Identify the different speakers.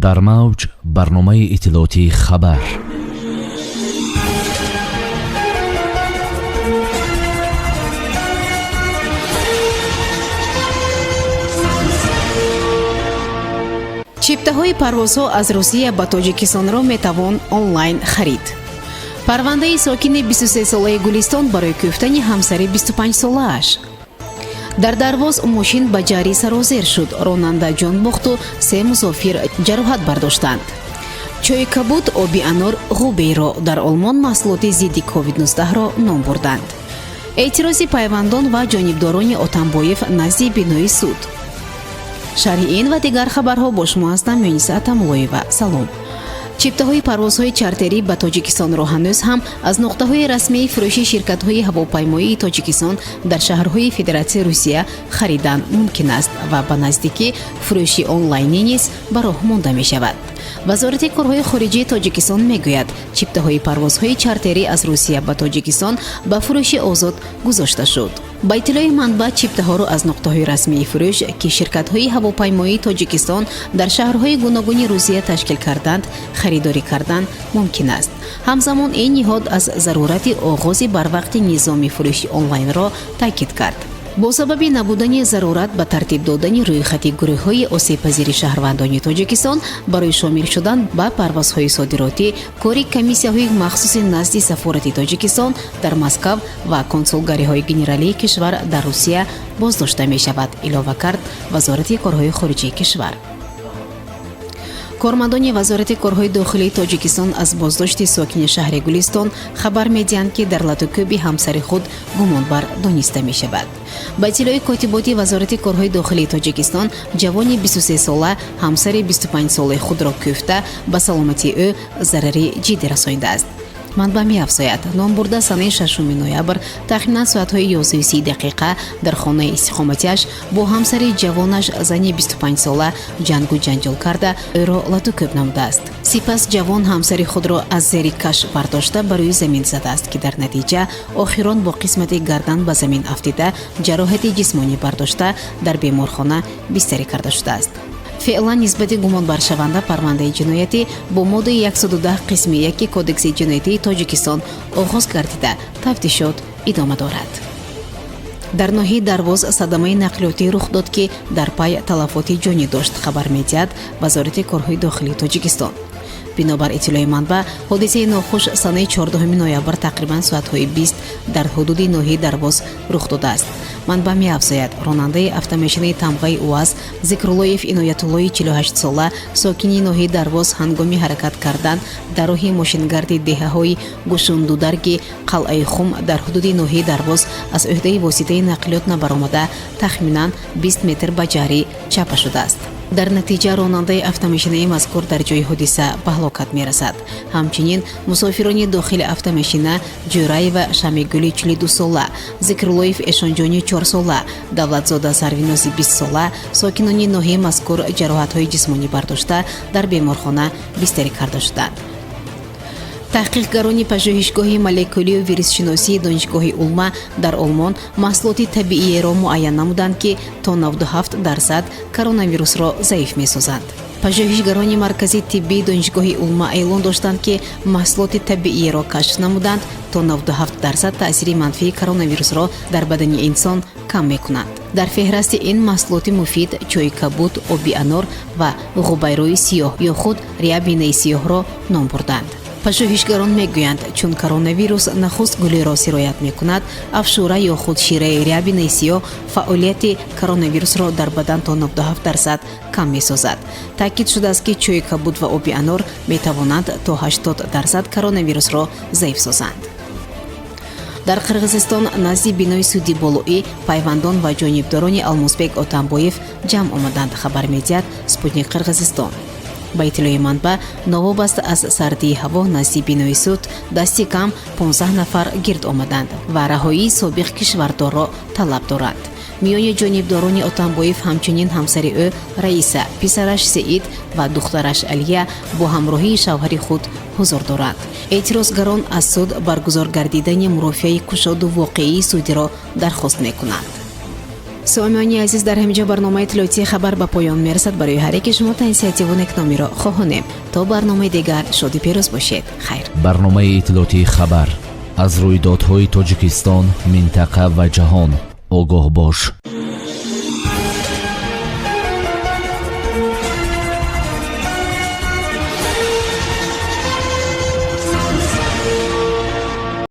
Speaker 1: Дар мавҷ барномаи иттилоотии «Хабар».
Speaker 2: Чиптаҳои парвозҳо аз Русия ба Тоҷикистонро метавон онлайн харид. Парвандаи сокини 23-солаи Гулистон барои кӯфтани ҳамсари 25-солааш. Дар Дарвоз мошин ба ҷарӣ сарозер шуд, ронанда ҷон бохту се мусофир ҷароҳат бардоштанд. Чойи кабуд, оби анор, ғубейро дар Олмон маҳсулоти зидди COVID-19-ро ном бурданд. Эътирози пайвандон ва ҷонибдорони Отамбоев назди бинои суд. Шарҳи ин ва дигар хабарҳо бо шумо ҳастам, Мюниса Атамуллоева. Салом. Чиптаҳои парвозҳои чартерӣ ба Тоҷикистонро ҳанӯз ҳам аз нуқтаҳои расмии фурӯши ширкатҳои ҳавопаймоии Тоҷикистон дар шаҳрҳои Федератсияи Русия харидан мумкин аст ва ба наздикӣ фурӯши онлайнӣ низ ба роҳ монда мешавад. Вазорати корҳои хориҷии Тоҷикистон мегӯяд, чиптаҳои парвозҳои чартерӣ аз Русия ба Тоҷикистон ба фурӯши озод гузошта шуд. Ба иттилои манбаъ, чиптаҳоро аз нуқтаҳои расмии фурӯш, ки ширкатҳои ҳавопаймоии Тоҷикистон дар шаҳрҳои гуногуни Русия ташкил карданд, харидорӣ кардан мумкин аст. Ҳамзамон ин ниҳод аз зарурати оғози барвақти низоми фурӯши онлайнро таъкид кард. Бо сабаби набудани зарурат ба тартиб додани рӯйхати гурӯҳҳои осебпазири шаҳрвандони Тоҷикистон барои шомил шудан ба парвозҳои содиротӣ, кори комиссияҳои махсуси назди сафорати Тоҷикистон дар Москав ва консулгариҳои генералии кишвар дар Русия боздошта мешавад, илова кард Вазорати корҳои хориҷии кишвар. Кормандони Вазорати корҳои дохилии Тоҷикистон аз боздошти сокини шаҳри Гулистон хабар медиҳанд, ки дар латукӯби ҳамсари худ гумонбар дониста мешавад. Ба иттилои котиботи Вазорати корҳои дохилии Тоҷикистон, ҷавони 23-сола ҳамсари 25-солаи худро кӯфта, ба саломатии ӯ зарари ҷиддӣ расонидааст. Манбаъ меафзояд, номбурда санаи 6 ноябр тахминан соатҳои 11:30 дақиқа дар хонаи истиқоматиаш бо ҳамсари ҷавонаш, зани 25-сола, ҷангу ҷанҷол карда, ӯро латукӯб намудааст. Сипас ҷавон ҳамсари худро аз зери каш бардошта, ба рӯи замин задааст, ки дар натиҷа охирон бо қисмати гардан ба замин афтида, ҷароҳати ҷисмонӣ бардошта, дар беморхона бистарӣ карда шудааст. Феълан нисбати гумонбаршаванда парвандаи ҷиноятӣ бо моддаи 110 қисми 1 Кодекси ҷиноятии Тоҷикистон оғоз гардида, тафтишот идома дорад. Дар ноҳияи Дарвоз садамаи нақлиётӣ рух дод, ки дар пай талафоти ҷонӣ дошт, хабар медиҳад Вазорати корҳои дохилии Тоҷикистон. Бинобар иттилои манбаъ, ҳодисаи нохуш санаи 14 ноябр тақрибан соатҳои 20 дар ҳудуди ноҳияи Дарвоз рух додааст. Манбаъ меафзояд, ронандаи автомошинаи тамғаи УАЗ Зикруллоев Иноятуллои 48-сола, сокини ноҳияи Дарвоз, ҳангоми ҳаракат кардан дар роҳи мошингарди деҳаҳои Гушундударги Қалъаи Хум дар ҳудуди ноҳияи Дарвоз аз ӯҳдаи воситаи нақлиёт набаромада, тахминан 20 метр ба ҷарӣ чапа шудааст. Дар натиҷа ронандаи автомошинаи мазкур дар ҷои ҳодиса ба ҳалокат мерасад. Ҳамчунин мусофирони дохили автомошина Ҷӯраева Шамигули 42-сола, Зикруллоев Эшонҷони 4-сола, Давлатзода Сарвинози 20-сола, сокинони ноҳияи мазкур, ҷароҳатҳои ҷисмонӣ бардошта, дар беморхона бистарӣ карда шуданд. Таҳқиқгарони пажӯҳишгоҳи молекулию вирусшиносии Донишгоҳи Улма дар Олмон маҳсулоти табииеро муайян намуданд, ки то 97% коронавирусро заиф месозанд. Пажӯҳишгарони маркази тиббии Донишгоҳи Улма эълон доштанд, ки маҳсулоти табииеро кашф намуданд, то 97% таъсири манфии коронавирусро дар бадани инсон кам мекунанд. Дар феҳрасти ин маҳсулоти муфид чойи кабуд, оби анор ва ғубайрои сиёҳ ё худ рябинаи сиёҳро ном бурданд. Пажӯҳишгарон мегӯянд, чун коронавирус нахуст гулиро сироят мекунад, афшура ё худ шираи рябинаи сиёҳ фаъолияти коронавирусро дар бадан то 97% кам месозад. Таъкид шудааст, ки чойи кабуд ва оби анор метавонанд то 80% коронавирусро заиф созанд. Дар Қирғизистон назди бинои суди болоӣ пайвандон ва ҷонибдорони Алмосбек Отамбоев ҷамъ омаданд, хабар медиҳад Спутник Қирғизистон. Ба иттилои манбаъ, новобаста аз сардии ҳаво, назди бинои суд дасти кам 15 нафар гирд омаданд ва раҳоии собиқ кишвардорро талаб доранд. Миёни ҷонибдорони Отамбоев ҳамчунин ҳамсари ӯ Раиса, писараш Сеид ва духтараш Алия бо ҳамроҳии шавҳари худ ҳузур доранд. Эътирозгарон аз суд баргузор гардидани мурофиаи кушоду воқеии судиро дархост мекунанд. Сомиёни азиз, дар ҳамин ҷо барномаи иттилоотии «Хабар» ба поён мерасад. Барои ҳар яке шумо тансиҳативу некномиро хоҳонем. То барномаи дигар шоди пирӯз бошед. Хайр.
Speaker 1: Барномаи иттилоотии «Хабар»: аз рӯйдодҳои Тоҷикистон, минтақа ва ҷаҳон огоҳ бош.